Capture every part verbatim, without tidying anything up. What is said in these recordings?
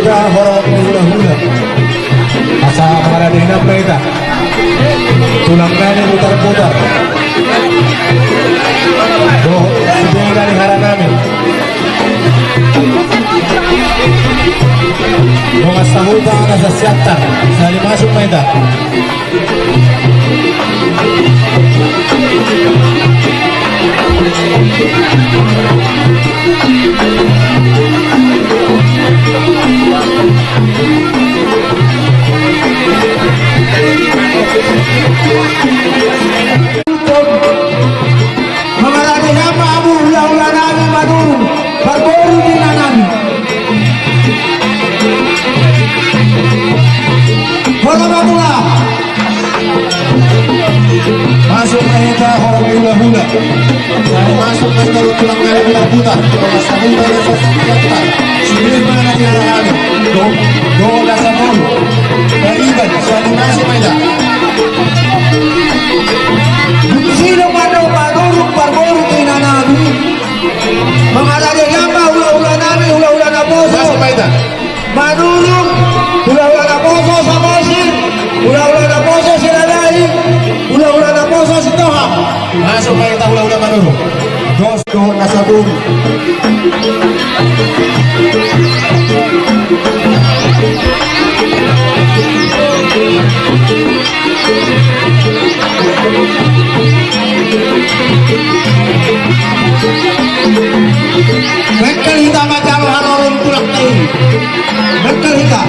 Horong ni hulahula. Asa mangalade inang ma hita. Tulang nami Butarbutar. Dohot sude na di hara nami. Dongan sahuta na sasiantar. Sahali masuk ma hita. Mangalade hami, hamu hulahula nami Manurung, parboru ni inang nami. Hola ma tulang. Masuk ma hita horong ni hulahula. Sahali masuk ma hita dohot tulang nami Butarbutar. Dongan sahuta na sasiantar. Sude ma na di hara nami. Dohot, dohot na saboru. Pariban, sahali masuk ma hita. Dung i do ma na Manurung parboru ni inang nami. Mangalade hami, hulahula nami, hulahula naposo. Masuk ma hita. Manurung, hulahula naposo Samosir, hulahula naposo Sinadai, hulahula naposo Sitohang. Masuk ma hita hulahula Manurung. Dos dohot na saboru. Bengkel hita manjalo haroro ni tulangta i. Bengkel hita.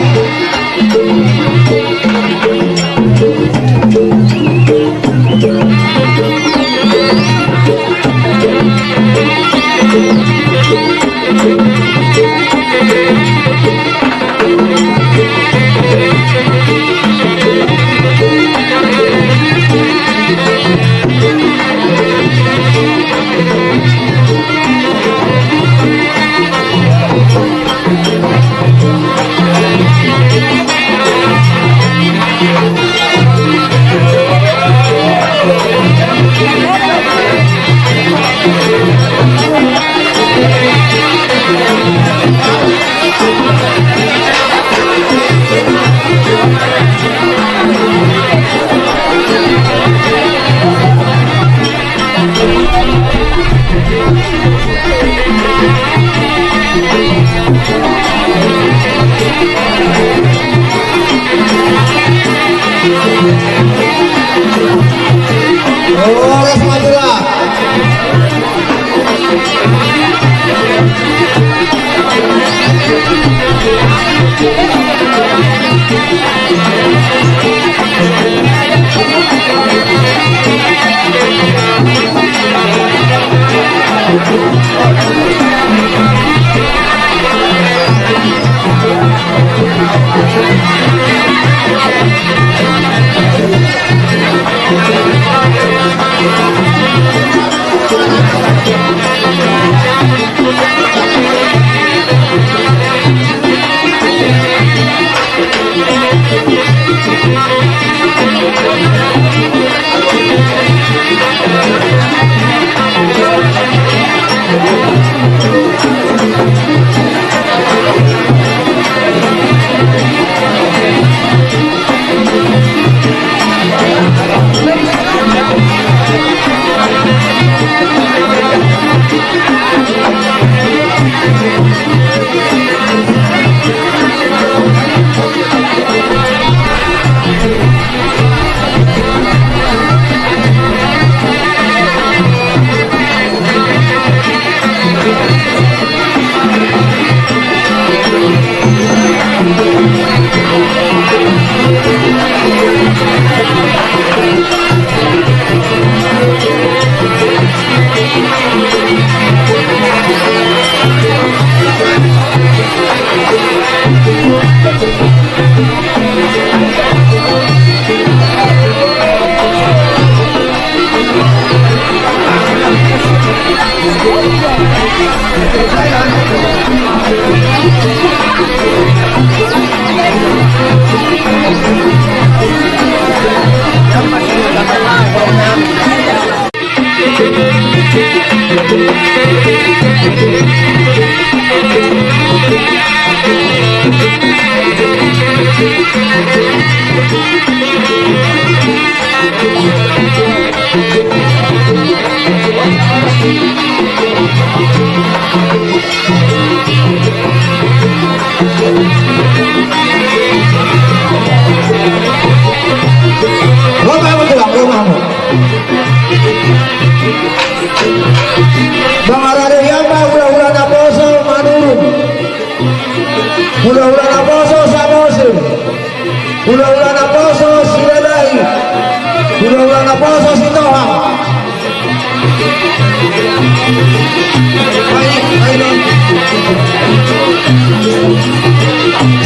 Horas ma tulang.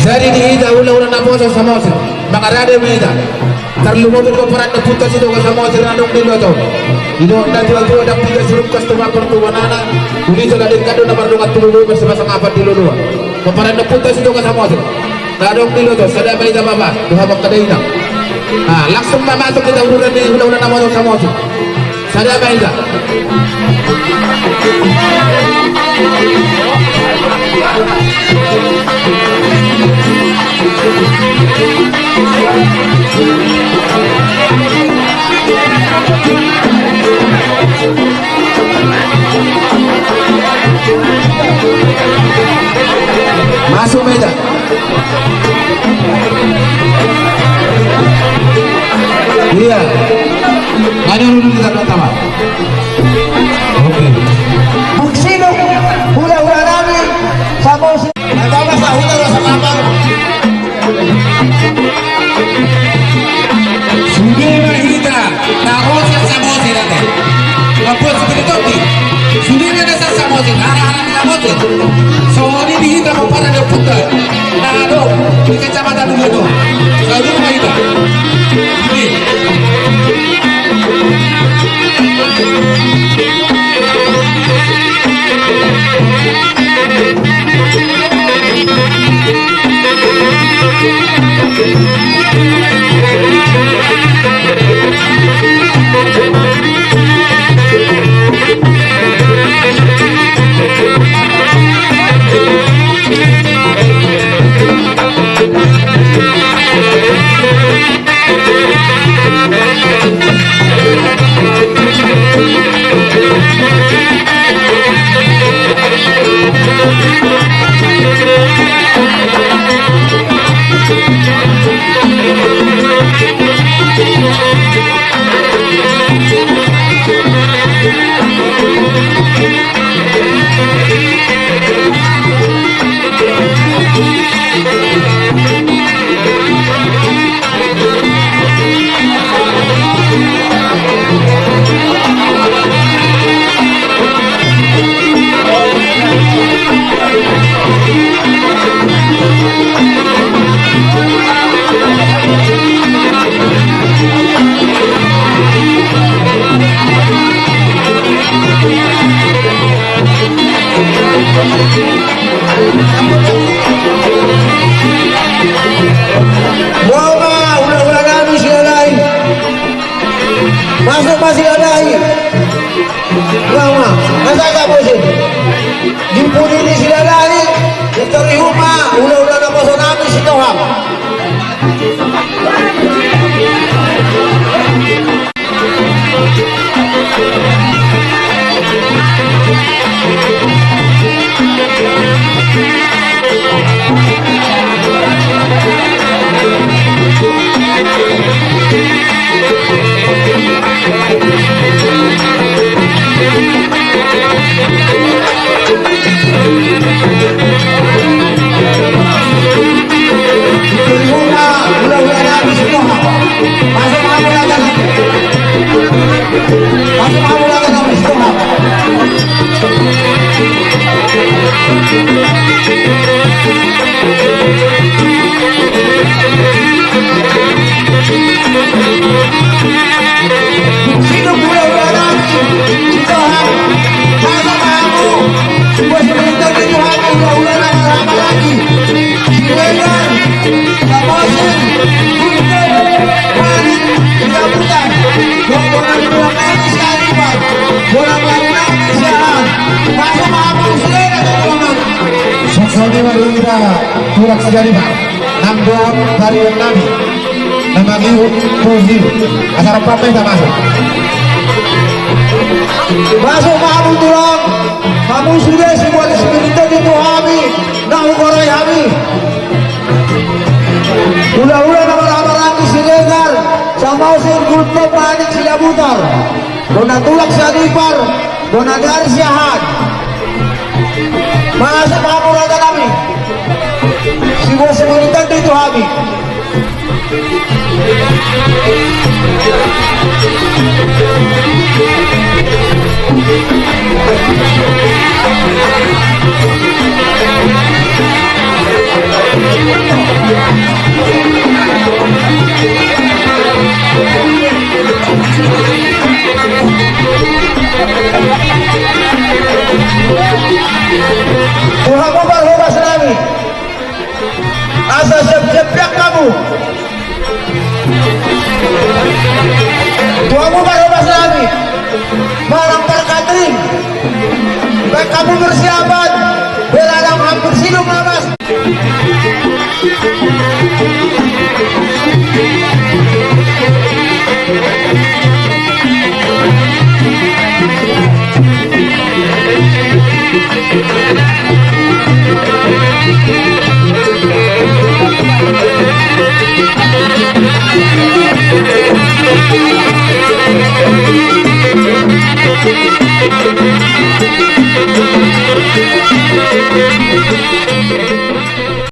Jadi di hita hulahula naposo Samosir, mangarade ma hita. Tarlumobi pomparan ni ompunta Sitoga Samosir na adong di Loto. Didok natuatua, ndang piga sirungkas tumapar tu bonana. Uli jala denggan do na mardongan tu lului, marsipasang apat di luluan. Pomparan ni ompunta Sitoga Samosir na adong di Loto, sada ma hita bapa, tu habang kada inang. Ah, langsung ma masuk hita uduran ni hulahula naposo Samosir. Sada ma hita. Masuk ma hita. Iya. Ada dulu di sana, Tama. Oke. Bung Sinuk, hulahula nami, Samosir. Tama, hulahula Samosir. Sude ma hita, na ro sian Samosir ate. Mambuat seperti topi. Sude ma na sian Samosir, arah-arah Samosir. Songon i di hita pomparan ni ompunta na adong di Kecamatan Uluan. Saudara ma hita. Ini. Ro ma hulahula nami Silalahi. Masuk ma Silalahi. Ro ma. Masa tak bosin. Di pudi ni Silalahi. Ditorihon ma hulahula naposo nami Sitohang. Songon i ma di hita tulak Sianipar. Nang dohot parian nami na mangihut puji. Asa rap ma hita masuk. Masuk ma hamu tulak. Hamu sude sibuat spiritu di tu hami na hugorai hami. Hulahula na marhahamaranggi Siregar, Samosir, Gultom, Manik, Silabutar. Bona tulak Sianipar, bona gari Siahaan. Masuk ma hamu raja nami. Sibuat spiritu di tu hami. Baen hamu persiapan, belalang hampir sidung lawas.